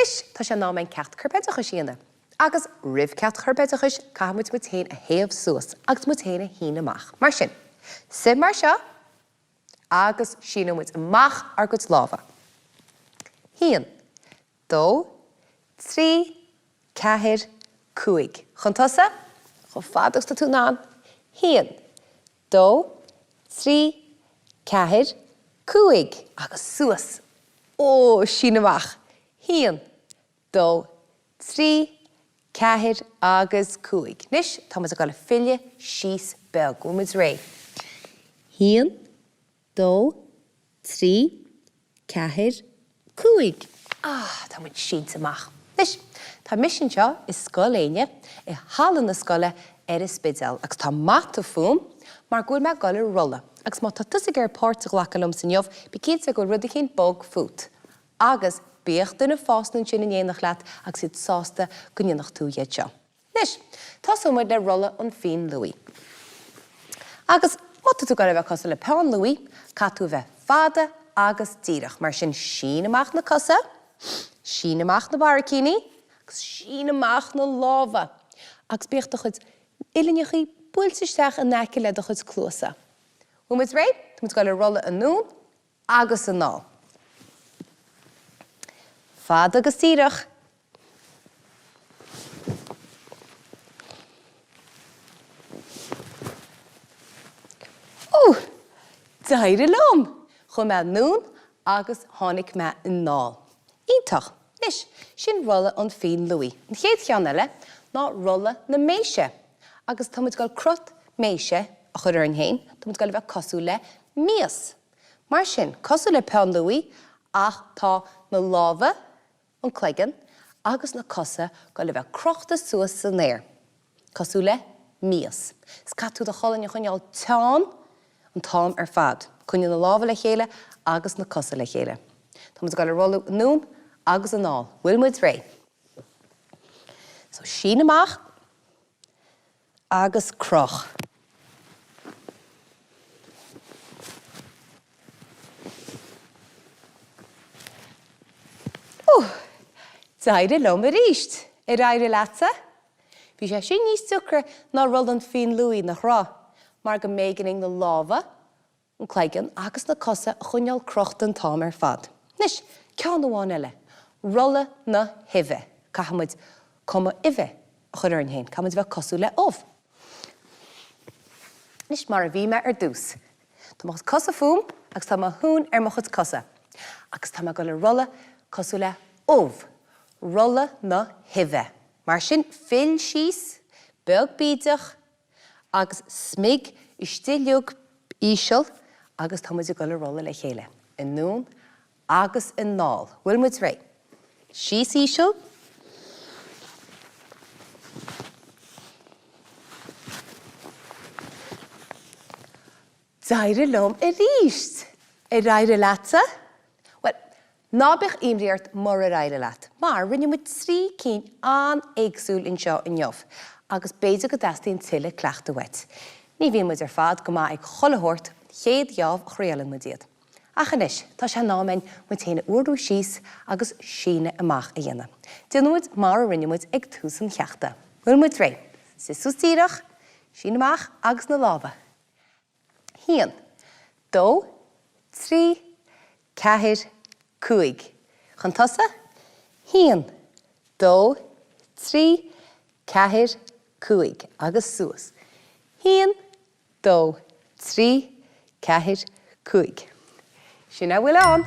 Anois, tá sé in am againn ceacht corpoideachais a dhéanamh. Agus roimh ceacht chorpoideachais, caithfidh muid muid féin a théamh suas agus muid féin a shíneadh amach. Mar sin, suigh mar seo agus síneoidh muid amach ár gcuid lámha. Haon, dó, trí, ceathair, cúig. Chun tosaigh, chomh fada agus tá tú in ann. Haon, dó, trí, ceathair, cúig. Agus suas. Ó, sín amach. Haon, dó, trí, ceathair agus cúig. Anois, tá muid ag dul a filleadh síos beag. Bhfuil muid réidh? Haon, dó, trí, ceathair, cúig. Ah, tá muid sínte amach. Anois, tá mise anseo i Scoil Éinne, i halla na scoile ar an Spidéal agus tá mata fúm mar go bhfuil mé ag dul a rolladh. Agus má tá tusa ag iarraidh páirt a ghlacadh liomsa inniu, bí cinnte go bhfuil rud eicínt bog fút. Agus bíodh duine fásta ansin in éineacht leat agus iad sásta go ndéanfadh tú iad seo. Anois, tosóidh muid le rolladh an phinn luaidhe. Agus má tá tú ag dul a bheith cosúil le peann luaidhe, caithfidh tú a bheith fada agus díreach. Mar sin, sín amach na cosa, sín amach na barraicíní, agus sín amach na lámha. Agus bíodh do chuid uillinneachaí buailte isteach in aice le do chuid cluasa. Bhfuil muid réidh? Tá muid ag dul a rolladh anonn agus anall. Fada agus díreach. Ó! D'éirigh liom! Chuaigh mé anonn agus tháinig mé anall. Iontach! Anois, sin rolladh an phinn luaidhe. An chéad cheann eile ná rolladh na méise. Agus tá muid ag dul crot méise a chur orainn féin, tá muid ag dul a bheith cosúil le mias. Mar sin, cosúil le peann luaidhe ach tá na lámha, an cloigeann agus na cosa ag dul a bheith crochta suas san aer, cosúil le mias. Is caithfidh tú do cholainn a choinneáil teann an t-am ar fad. Coinnigh na lámha le chéile agus na cosa le chéile. Tá muid ag dul a rolladh anonn agus anall. Bhfuil muid réidh? So, sín amach. agus croch. Ó! D'éirigh liom arís! Ar éirigh leatsa? Bhí sé sin níos deacra ná rolladh an phinn luaidhe, nach raibh? Mar go mb'éigean dúinn na lámha, an cloigeann agus na cosa a choinneáil crochta an t-am ar fad. Anois, ceann amháin eile. Rolladh na huibhe. Caithfidh muid cuma uibhe a chur orainn féin. Caithfidh muid a bheith cosúil le ubh. Anois, mar a bhí mé ar dtús. Tá mo chuid cosa fúm agus tá mo thóin ar mo chuid cosa. Agus tá mé ag dul a rolladh cosúil le ubh. Rolladh na huibhe. Mar sin, fill síos, beag bídeach, agus smig istigh liug íseal agus tá muid ag dul a rolladh le chéile, anonn agus anall. Bhfuil muid réidh? Síos íseal. D'éirigh liom arís! Ar éirigh leatsa? Bhuel, ná bíodh imní ort murar éirigh leat, mar rinne muid trí cinn an-éagsúil anseo inniu agus b'fhéidir go dteastaíonn tuilleadh cleachtaidh uait. Ní bhíonn muid ar fad go maith ag chuile shórt chéad gheábh a thriaileann muid iad. Ach anois, tá sé in am againn muid féin a fhuarú síos agus síneadh amach a dhéanamh. Déanfaidh muid mar a rinne muid ag tús an cheachta. Bhfuil muid réidh? Suigh suas díreach, sín amach agus na lámha. Haon, dó, trí, ceathair, cúig. Chun tosaigh, haon, dó, trí, ceathair, cúig. Agus suas. Haon, dó, trí, ceathair, cúig. Sin a bhfuil ann!